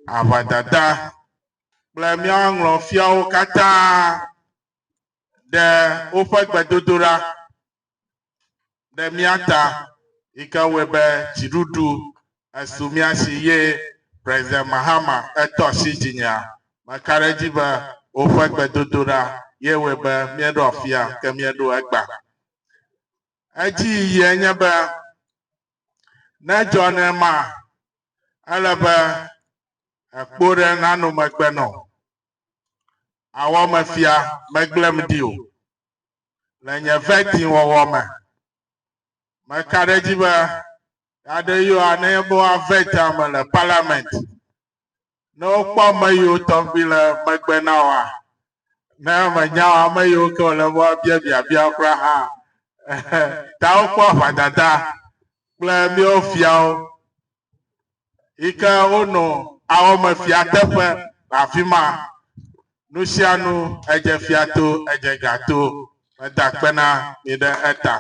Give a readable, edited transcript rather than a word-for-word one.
Aʋadada kple míawo ŋlɔfiawo katã ɖe woƒe gbedodoɖa ɖe mía ta yi ke wɔe be dziɖuɖu esu mía si ye President Mahama etɔ asi dzinyea. Meka ɖe edzi be woƒe gbedodoɖa ye wɔe be míeɖo afia ke míeɖo egbea. Edzi yiyie nye be ne edzɔ nenema ele be ekpo ɖe nano megbe nɔ. Awɔmefia megblẽm ɖi o. Le nye vetting wɔwɔ me, meka ɖe edzi be ɣeaɖeɣia ne be woavet ame le parliament, ne wokpɔ ame yiwo tɔgbi le megbe na woa, ne menya ame yiwo ke wòle be woabia biabia kura hã, ta wokpɔ aʋadada kple míawo fiawo yi ke wonɔ awɔmefia teƒe le afi ma. Nu sia nu edze fia to, edze ga to. Meda akpe na mi ɖe eta.